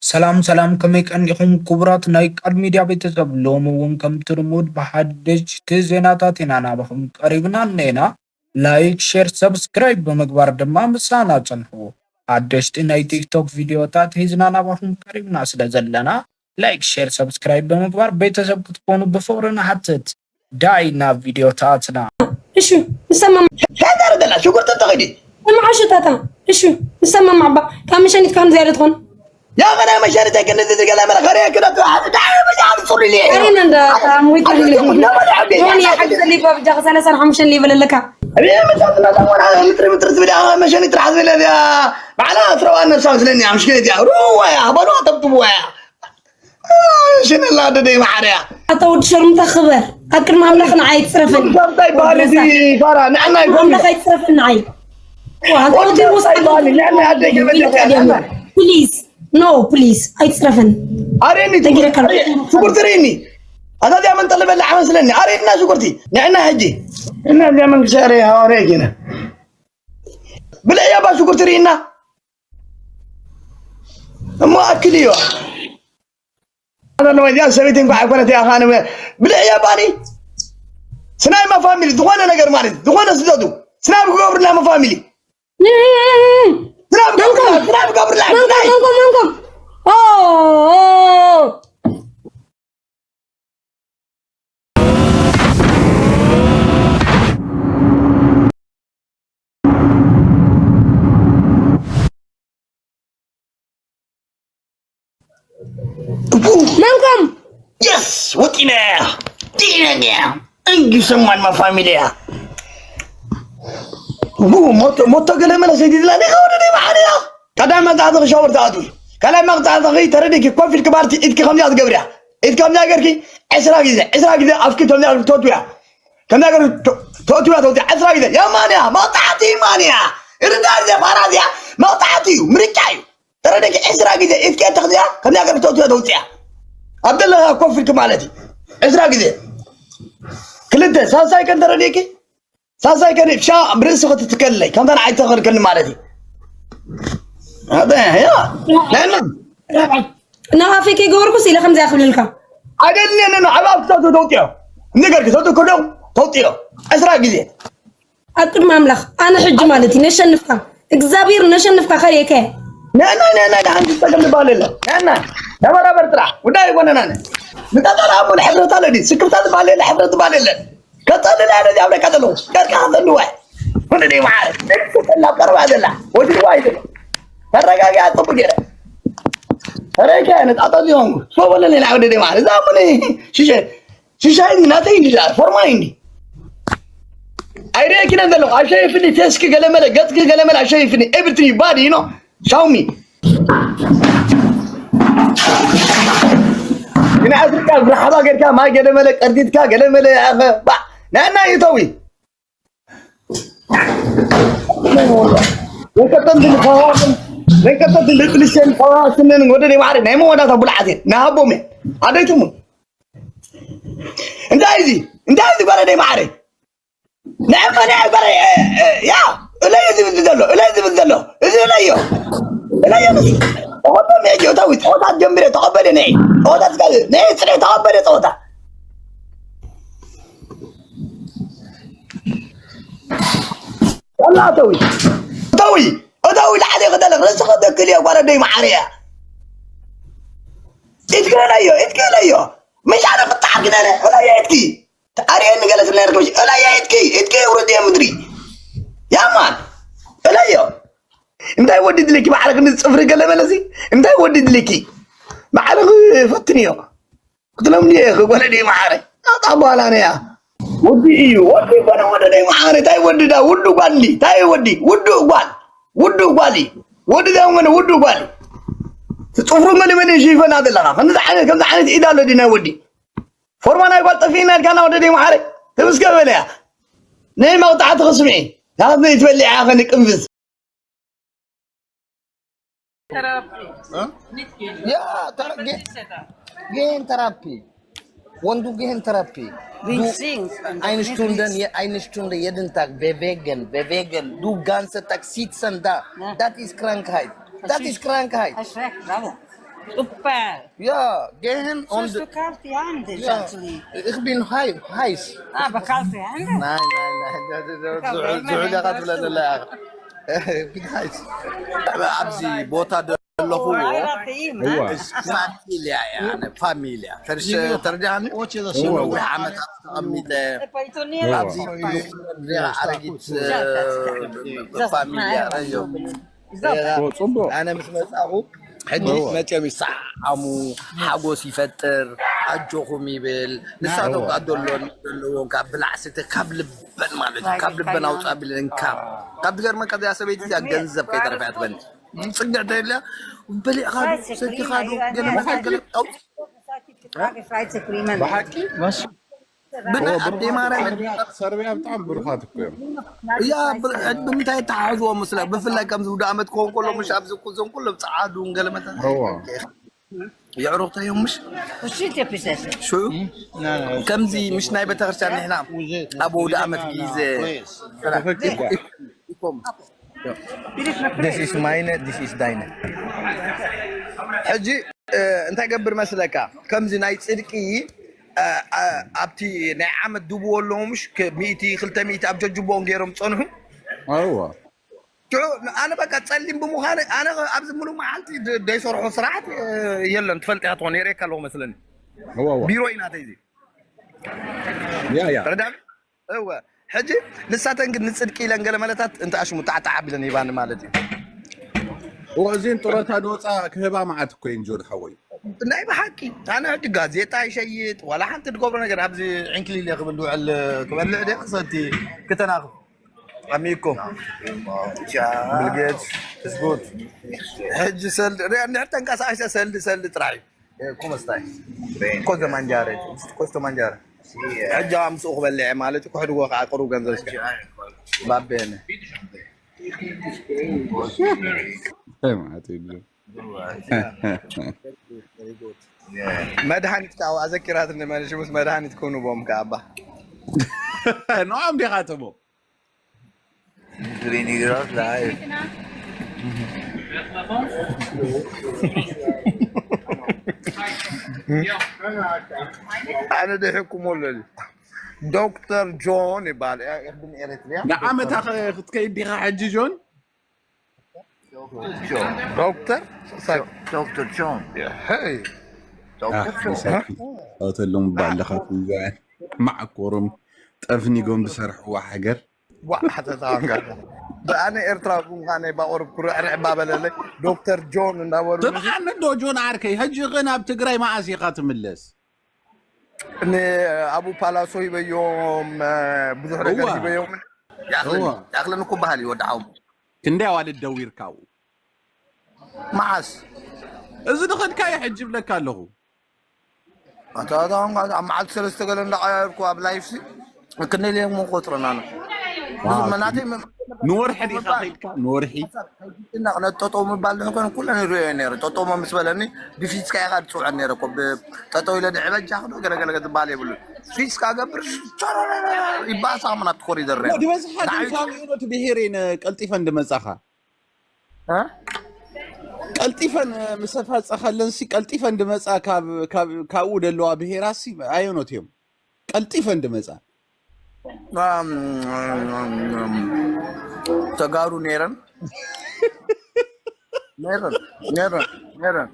ሰላም ሰላም፣ ከመይ ቀኒኹም ክቡራት ናይ ቃል ሚድያ ቤተሰብ? ሎሚ እውን ከምቲ ልሙድ ብሓደሽቲ ዜናታት ኢና ናባኹም ቀሪብና እኔና። ላይክ፣ ሼር፣ ሰብስክራይብ ብምግባር ድማ ምሳና ጽንሑ። ሓደሽቲ ናይ ቲክቶክ ቪድዮታት ሒዝና ናባኹም ቀሪብና ስለ ዘለና ላይክ፣ ሼር፣ ሰብስክራይብ ብምግባር ቤተሰብ ክትኮኑ ብፍቕሪ ንሓትት። ዳይ ናብ ቪድዮታትና። እሺ፣ ንሰማማዕ። እንታይ ትዛረብ ዘላ? ሽጉርቲ እንተኺዲ። ስማዕ፣ እሺ፣ ታታ። እሺ፣ ንሰማማዕ እባ። ካብ መሸኒት ከም ዝያደ ትኾን። ያ ኸና መሸኒት ኣይከነ ዝዝገላ መለኸርያ ክደቱ ሓደ ዳይ ብዛዕባ ጽሩይ ልየ። ኣሬና እንዳ ታሙይ ከርሊ። ሆን ያ ሓቂ ዘሊ ባብ ጃኸ ሰላሳ ሓሙሽተ ሊበል ኣለካ። እኔ መጣትና ታሞና ምትሪ ምትሪ ትብል ያ መሸኒት ጥራሕ ዝብል ያ። ባዕላ ትረዋ ነብሳ መስለኒ፣ ምሽክነት ያ። ሩዋ ያ፣ በሉ ኣጠብጥቡ ያ። ሽነላ ደደይ ማዓርያ። ኣታ ወዲ ሸርሙጣ ክበር። ኣብ ቅድሚ ኣምላኽ ንዓይ ኣይትጽረፈኒ። እንታይ ባህሊ እዚ ፋራ? ንዕና ኣይኮን። ኣምላኽ ኣይትጽረፈኒ ንዓይ። ዋ፣ ኣታ ወዲ ወዲ ሙሳ እንታይ ባህሊ? ንዕና ኣደይ ገበል ኢልካ ዲኻ? ዲኻ? ፕሊዝ። ኖ፣ ፕሊዝ። ኣይትጽረፈኒ። ኣሬኒ ነጊረካ ኣለኹ። ሽጉርቲ ርኢኒ። ኣታ እዚኣ መንጠሊ በላዕ መስለኒ። ኣሬና ሽጉርቲ። ንዕና ሕጂ። እና እዚኣ መንግስቲ ኣሬ ሃዋርያ ጌና። ብልዕያ ባ ሽጉርቲ ርኢና። እሞ ኣክል እዩ። ኣለዋ እዚኣ ሰበይቲ እንኳ ኣይኮነት እያ። ኻነ ብልዕ እያ ባኒ። ስናይ ማ ፋሚሊ ዝኾነ ነገር ማለት ዝኾነ ስደቱ ስናብ ክገብርላ ማ ፋሚሊ ስናብ ክገብርላ ስናብ ክገብርላ ስናይ መንኮም መንኮም ኦ መንኮም የስ ወጢነ ዲነኛ እንግሰማን ማፋሚሊያ ቡ ሞቶ ሞቶ ገለ መለ ሰይዲ ድላ ኔ ወደ ኔ ማዓሪያ ቀዳም መቅጻዕቲ ክሻወር ተኣትዊ ካልኣይ መቅጻዕቲ ተረዲኪ ኮፍ ኢልኪ ባርቲ ኢድኪ ከምዚኣ ትገብርያ ኢድ ከምዚኣ ገርኪ ዕስራ ግዜ ዕስራ ግዜ ኣፍኪ ከምዚኣ ተትውያ ከምዚኣ ገርኪ ተትውያ ተትውያ ዕስራ ግዜ ያ ማንያ መቅጻዕቲ ማንያ ርዳ ግዜ ፋራ እዚኣ መቅጻዕቲ እዩ ምርጫ እዩ ተረደኪ ዕስራ ግዜ ኢድኪ ተኽዚኣ ከምዚኣ ገርኪ ተትውያ ተውፅያ ኣብ ዘለኻ ኮፍ ኢልኪ ማለት እዩ ዕስራ ግዜ ክልተ ሳልሳይ ከን ተረዲእኪ ሳልሳይ ከን ሻ ብርእሲ ክትትከለይ ከምታ ንዓይ ተኸልከኒ ማለት እዩ ኣበ ያ ናይና ናብ ኣፈይ ከይገበርኩስ ኢለ ከምዚኣ ክብልልካ ኣይደልየንን ኣብ ኣብትታቱ ተውፅዮ ንገርኪ ተትክዶ ተውፅዮ ዕስራ ግዜ ኣብ ቅድሚ ኣምላኽ ኣነ ሕጂ ማለት እዩ ነሸንፍካ እግዚኣብሔር ነሸንፍካ ከርእየካ እየ። ንዕና ንዕና ንሓንቲ ዝጠቅም ዝበሃል የለን ንዕና ነመራበር ጥራሕ ጉዳይ ኣይኮነናን ንጠጠራ እሞ ንሕፍረት ኣሎ ድዩ ስክፍታ ዝበሃል የለ ሕፍረት ዝበሃል የለን ከፀልላ ነዚ ኣብ ደቃ ዘለዉ ደርካ ከፀልዋ ወደ ደይ መዓረ ደቂ ተላ ቀርባ ዘላ ወዲ ዋይ ዘሎ ተረጋጊ ኣፀቡ ገይረ ተረጋ ነጣጠ ሊሆንኩ ሶበለ ሌላ ወደ ደይ መዓረ እዛ ምን ሽሸ ሽሻይ ናተይ እንዲ ፎርማይ እንዲ ኣይደኪነ ዘለኹ ኣሸይፍኒ ቴስክ ገለመለ ገፅክ ገለመለ ኣሸይፍኒ everything you body you know show me ግን ኣፍሪካ ብርሓባ ገርካ ማይ ገለመለ ቀርዲትካ ገለመለ ያኸ ባ ናና ይተዊ ለንቀጠል ፈዋስን ለንቀጠል ልጥልሸን ፈዋስንን ወደ ደይ ማዕረ ናይ መወዳታ ቡልዓት ናሃቦም ኣደይትሙ እንታይ እዚ እንታይ እዚ ጓለ ደይ ማዕረ ንዕፈን ዕፈረ ያ እለዮ ዝብል ዘሎ እለዮ ዝብል ዘሎ እዚ እለዮ እለዮ እዚ ተቆበል ነይ ጆታዊ ጸወታት ጀምረ ተቆበል ነይ ጸወታት ጋር ነይ ጽሬ ተቆበል ጸወታ ሰላ ተዊ ተዊ እታዊ ላዕሊ ክደለ ርእስኻ ደክል እያ ጓል ኣደይ መዓር እያ ኢትክእለዮ ኢትክእለዮ ምሻነ ክጣዓግነለ እለዮ ኢትኪ ኣርእየኒ ገለ ስለ ነርክብሽ እለየ ኢትኪ ኢትኪ ውረድ እየ ምድሪ ያማን እለዮ እንታይ ወዲ ድልኪ ባዕልክ ንፅፍሪ ገለ መለሲ እንታይ ወዲ ድልኪ ባዕልክ ፈትንዮ ክትለምኒ እየ ክጎለዲ ማዕረ ናጣ በኋላ ነያ ወዲ እዩ ወዲ ኮነ ወደ ናይ ማዕረ ታይ ወዲ ዳ ውዱ ጓል ታይ ወዲ ውዱ ጓል ውዱ ጓል ወዲ ዳ ወነ ውዱ ጓል ትፅፍሩ መሊ መሊ ሽፈና ዘለካ ከምዚ ዓይነት ከምዚ ዓይነት ኢድ ኣሎ ዲ ናይ ወዲ ፎርማ ናይ ጓል ጠፊእና ኢልካ ና ወደ ደይ መሓረ ትምስገ በለያ ናይ መቕጣዕቲ ክስምዒ ናትነይ ትበሊዓ ኸኒ ቅንፍዝ Ja, gehen Therapie. Wenn du gehen Therapie. Du eine Stunde, eine Stunde jeden Tag bewegen, bewegen. Du ganze Tag sitzen da. Das ist Krankheit. Das ist Krankheit. Super. Ja, gehen und Sollst du kalt die Hand ja, schütteln? Ich bin heiß. Heiß. Aber kalte Hände? Nein, nein, nein. Probleme Zuhörer hast hat du. Ich bin heiß. Aber ab sie Bota de Lochuo. Heirate ihn, ne? Ewa. Ist Familie, ja, eine Familie. Verstehst du? Ewa. Nowih ዓመት ኣብ ተቐሚጠ E poi torniamo. Ewa. ኣብዚ ንኹለን ሪኣ ኣረጊት ፋሚልያ ረዮም እዎ፣ ፅቡቅ። ኣነ ምስ መፃኹ ሕጂ እዎ። መቸም ይሰዓሙ፣ ሓጎስ ይፈጥር፣ ኣጆኹም ይብል። ንሳቶም እዎ። ከዓ ደሎን ዘለዎም ካብ ብላዕ ስተ ካብ ልበን ማለት እዩ። ካብ ልበን ኣውፃ ቢለን ካብ ካብ ዝገርመካ እዚኣ ሰበይቲ እዚኣ ገንዘብ ከይተረፈ እያ ትበልዕ። ፅግዕ ተይብላ በሊዕካ ዶ ሰቲኻ ዶ ገለ መሳገለ ኣውፅ ብሓቂ ብና እዎ፣ ኣደይ ብሩኻት ማርያም ሰርቢያ ሰርቢያ ብጣዕሚ ብሩኻት እኮ እዮም። እያ ብ- ብምንታይ ተሓሕዝዎ ምስላ ብፍላይ ከምዚ ውደ ዓመት ክኸውን ከሎ ምሽ ኣብዚ ኩዞን ኩሎም ፀዓዱ ገለመተ እዎ። የዕሩኽታ እዮም ምሽ Uscite, princessa. ሽዑ ከምዚ ምሽ ናይ ቤተክርስትያን ንሕና ኣብ ውደ ዓመት ግዜ ትኽክል። ኢኮም This is mine, this is thine. ሕጂ እ፣ እንታይ ገብር መስለካ ከምዚ ናይ ፅድቂ እ፣ እ፣ ኣብቲ ናይ ዓመት ድብዎ ኣለዎ ምሽ ከ- ሚእቲ ክልተ ሚእቲ ኣብ ጀጅቦኦም ገይሮም ፀንሑ እዎ። ሽዑ ኣነ በቃ ፀሊም ብምዃነ ኣነ ኣብዚ ሙሉእ መዓልቲ ደ- ደይሰርሖ ስራሕት እ፣ የለን ትፈልጥ ኢኻ ትኾን የርእየካ ኣለኹ መስለኒ እዎ፣ እዎ። ቢሮ ኢና ተይዚ ያ፣ ያ። ረዳም እወ ሕጂ ንሳተን ግን ንፅድቂ ኢለን ገለ መለታት እንተ ኣሽሙ ጣዕጣዕ ኣቢለን ሂባኒ ማለት እዩ እዎ፣ እዚን ጥሮታ ድወፃ ክህባ መዓት እኮ እየን ጆን ሓወይ። ናይ ብሓቂ ኣነ ሕጂ ጋዜጣ ይሸይጥ ዋላ ሓንቲ ትገብሮ ነገር ኣብዚ ዕንክሊል እየ ክብል ድውዕል ክበልዕ ደ ክሰቲ ክተናኽፍ ኣሚኮ ብልጌት ስጉት ሕጂ ሰልዲ ሪኣ እንድሕር ተንቀሳቂሰ ሰልዲ ሰልዲ ጥራሕ እዩ Come stai? Cosa mangiare? Questo mangiare? ሕጂ ኣብ ምስኡ ክበልዕ እየ ማለት እዩ ክሕድጎ ከዓ ቅሩብ ገንዘብ እስከ ባቤነ እንታይ ማለት እዩ? መድሃኒት ከዓ ኣዘኪራት ንመንሽ ምስ መድሃኒት ክህንቦም ከዓ ባ ንዖም ዲኻ ትቦ Vini gross live. ኣነ ደሒኩሞ ኣለኒ ዶክተር ጆን ይበሃል እብን ኤሪትሪያ ንዓመታ ክትከይድ ዲኻ ሕጂ ጆን? ዶክተር Doctor John. ሄይ Doctor John. ተሎም ባለኻ ትንዛያን ማዕኮሮም ጠፍኒጎም ዝሰርሕዋ ሃገር ዋ ሓተታ ኣነ ኤርትራ ብምዃነይ ባቆርብ ኩርዕርዕ ባበለለይ ዶክተር ጆን እንዳበሉ ስምዓኒ ዶ ጆን ዓርከይ ሕጂ ኸ ናብ ትግራይ መዓስ ኢኻ ትምለስ ንኣቡ ፓላሶ ሂበዮም ብዙሕ ነገር እዋ። ሂበዮም ياخلن እዋ። ياخلن እኮ ባህል ይወድዓው ክንደይ ኣዋልድ ደዊርካው መዓስ እዚ ድኸድካዮ ሕጂ ይብለካ ኣለኹ ኣታ ኣብ መዓልቲ ሰለስተ ገለ እንዳቀያየርኩ ኣብ ላይፍ ሲ ክንደይ ሌሞ ቆፅረና ነው ብዙ መናተይ ንወርሒ ዲኻ ከይድካ ንወርሒ እና ክነ ጠጠው ምባል ድሕኮን ኩለን ይሪኦ ነረ ጠጠው ምስ በለኒ ብፊትካ ኢኻ ትፅውዐ ነረ እኮ ጠጠው ኢለ ድዕበጃ ክዶ ገለገለ ትባል የብሉ ፊትካ ገብር ይባሳ ምና ትኮር ይደረ ድበዝሓ ግን ካብ ኖት ብሄር እየን ቀልጢፈን ድመፃኻ ቀልጢፈን ምስ ኣፋፀኻለን ሲ ቀልጢፈን ድመፃ ካብ- ካብ- ካብኡ ደለዋ ብሄራ ሲ ኣየኖት እዮም ቀልጢፈን ድመፃ ተጋሩ ነይረን ነይረን ነይረን ነይረን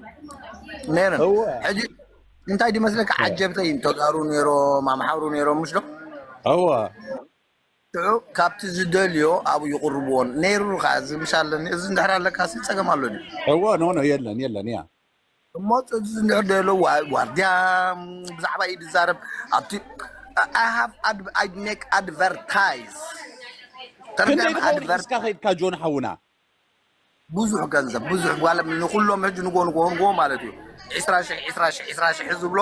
ነይረን እወ። ሕጂ እንታይ ድመስለካ ዓጀብተይ ተጋሩ ነይሮም ኣምሓሩ ነይሮም ምሽ ዶ እወ ሽዑ ካብቲ ዝደልዮ ኣብኡ ይቕርብዎን ነይሩ ከዓ እዚ ምሽ ኣለኒ እዚ እንድሕር ኣለካ ሲ ፀገም ኣሎ ድዩ እወ ኖ ኖ የለን የለን ያ እሞ እዚ እንድሕር ደሎ ዋ- ዋርድያ ብዛዕባ እዩ ዝዛረብ ኣብቲ I have ad- I make advertise ክንደይ ተረዳእካ ድኸውን advert ሒዝካ ከይድካ ጆን ሓውና ብዙሕ ገንዘብ ብዙሕ ጓለ ንኩሎም ሕጂ ንጎ ንጎ ንጎ ማለት እዩ ዕስራ ሽሕ ዕስራ ሽሕ ዕስራ ሽሕ ዝብሎ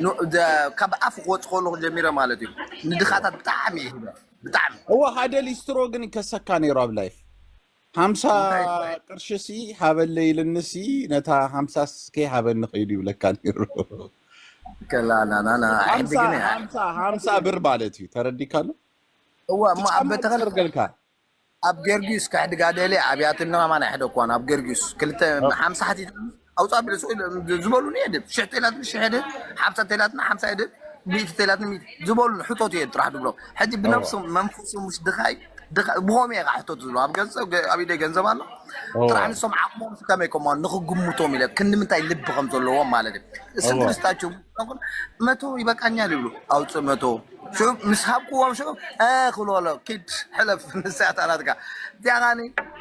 ን- ደ- ካብ ኣፍ ክወፅ ከለኩ ጀሚረ ማለት እዩ ንድኻታት ብጣዕሚ እየ ሂበ ብጣዕሚ እወ ሓደ ሊስትሮ ግን ይከሰካ ነይሩ ኣብ ላይፍ ሓምሳ ቅርሺ ሲ ሃበለ ኢልኒ ሲ ነታ ሓምሳ ስ ከይሃበኒ ከይዱ ይብለካ ነይሩ ከላናናና ሕዲ ሓምሳ ግን እያ ሓምሳ ሓምሳ ብር ማለት እዩ ተረዲካሉ እዋ እሞ ኣብ ቤተክርስትያን ርገልካ ኣብ ጊዮርጊስ ከሕድጋ ደልየ ኣብያትና ማን ኣይሕደኳን ኣብ ጊዮርጊስ ክልተ ሓምሳ ሓቲት ኣውፃ ቢለ ሱቅ ዝበሉኒ የድብ ሽሕ ተላትኒ ሽሕ የድብ ሓምሳ ተላትኒ ሓምሳ የድብ ሚእቲ ተላትኒ ሚእቲ ዝበሉኒ ሕቶት እየ ጥራሕ ድብሎ። ሕጂ ብነብሶም መንፈሶም ምስ ድኻይ ድኻ- ብኸምኡ እየ ከዓ ሕቶት ዝብሎ ኣብ ገንዘብ ገ- ኣብ ኢደይ ገንዘብ ኣሎ። ጥራሕ ንሶም ዓቕሞም ከመይ ከሞ ንክግምቶም ኢለ ክንምንታይ ልቢ ከም ዘለዎም ማለት እዩ። እወ። ስንት ርስታችሁ መቶ ይበቃኛል ይብሉ። ኣውፅእ መቶ ሽዑ ምስ ሃብክዎም ሽዑ ክብሎ ኣሎ። ኪድ ሕለፍ ንሳያት ኣላትካ እዚኣ ኻኒ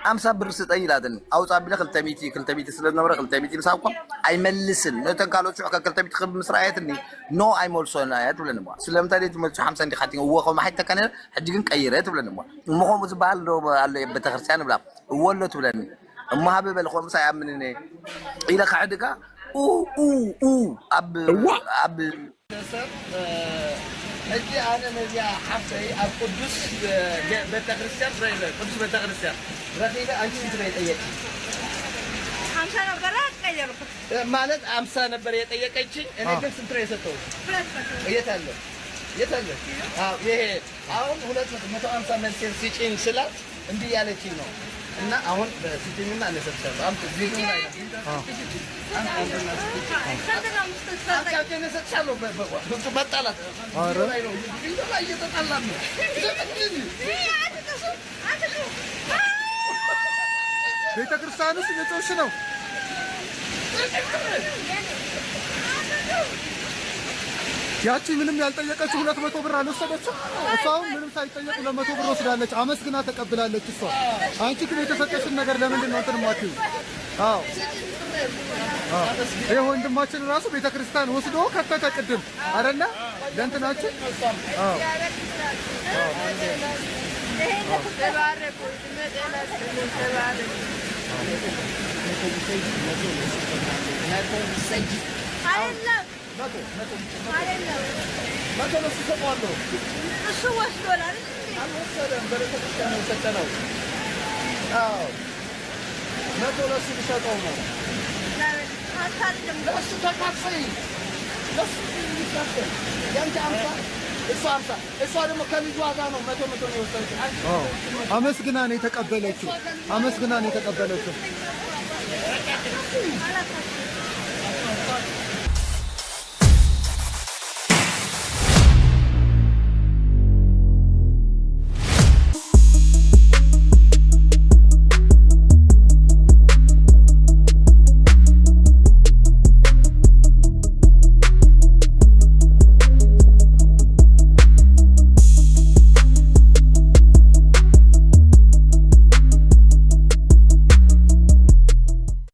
ኣምሳ ብር ስጠይ ኢላትኒ። ኣውፃ ቢለ ክልተ ሚእቲ ክልተ ሚእቲ ስለ ዝነበረ ክልተ ሚእቲ ምስ ሃብኮም ኣይመልስን። ነተን ካልኦት ሽዑ ከ ክልተ ሚእቲ ክብ ምስ ረኣየትኒ ኖ ኣይመልሶን እያ ትብለኒ። እሞ ስለምንታይ ደይ ትመልሶ ሓምሳ እንዲኻ ትኝ እዎ ከም ሓይተካ ነረ ሕጂ ግን ቀይረ ትብለኒ። እሞ እሞ ከምኡ ዝበሃል ዶ ኣሎ ቤተክርስትያን እብላ እዎ ኣሎ ትብለኒ። እሞ ሃበ በልኮምስ ኣይኣምንን እየ ኢለ ክሕድጋ ኡ ኡ ኡ ኣብ እዋ! ኣብ ሰብ ሕጂ ኣነ ነዚኣ ሓፍተይ ኣብ ቅዱስ ቤተክርስትያን ረኢበ ቅዱስ ቤተክርስትያን ረኺበ። ኣንቺ ስንት በይ ጠየቂ? ሓምሳ ነበረ ቀየርኩት። ማለት ኣምሳ ነበር የጠየቀችኝ። እኔ ግን ስንት ነው የሰጠው? የት አለ? የት አለ? አዎ፣ ይሄ አሁን ሁለት መቶ መቶ አምሳ መልሴን ስጪኝ ስላት እምቢ ያለችኝ ነው። እና አሁን ስጪኝና እኔ እሰጥሻለሁ። አምጥ፣ ቪዲዮ ላይ ነው። አምጥ፣ አምጥና ስጪኝ። አምጥ፣ አምጥ፣ እኔ እሰጥሻለሁ። በ- በ- በ- መጣላት ቪዲዮ ላይ ነው። ቪዲዮ ላይ እየተጣላን ነው። ለምንድን? ቤተ ክርስቲያን ውስጥ እየጮሽ ነው። ያቺ ምንም ያልጠየቀችው ሁለት መቶ ብር አልወሰደችም። እሷ አሁን ምንም ሳይጠየቅ ሁለት መቶ ብር ወስዳለች። አመስግና ተቀብላለች እሷ። አንቺ ግን የተሰጠሽን ነገር ለምንድን ነው እንትን የማትይው? አዎ። አዎ። ይሄ ወንድማችን ራሱ ቤተክርስቲያን ወስዶ ከተተ ቅድም አይደለ? ለእንትናችን? አዎ። አዎ። አይደለም። መቶ፣ መቶ፣ መቶ። አይደለም። መቶ ለሱ ሰጠዋለሁ። እሱ ወስዶላል። አልወሰደም፣ በቤተክርስቲያን ነው የሰጠነው። አዎ። መቶ ለሱ ሊሰጠው ነው። ለእሱ ተካፈይ፣ ለእሱ ሊካፈል። ያንቺ አምሳ፣ እሱ አምሳ። እሷ ደግሞ ከልጇ ጋር ነው መቶ መቶ ነው የወሰደችው። አንቺ አዎ። አመስግና ነው የተቀበለችው። አመስግና ነው የተቀበለችው።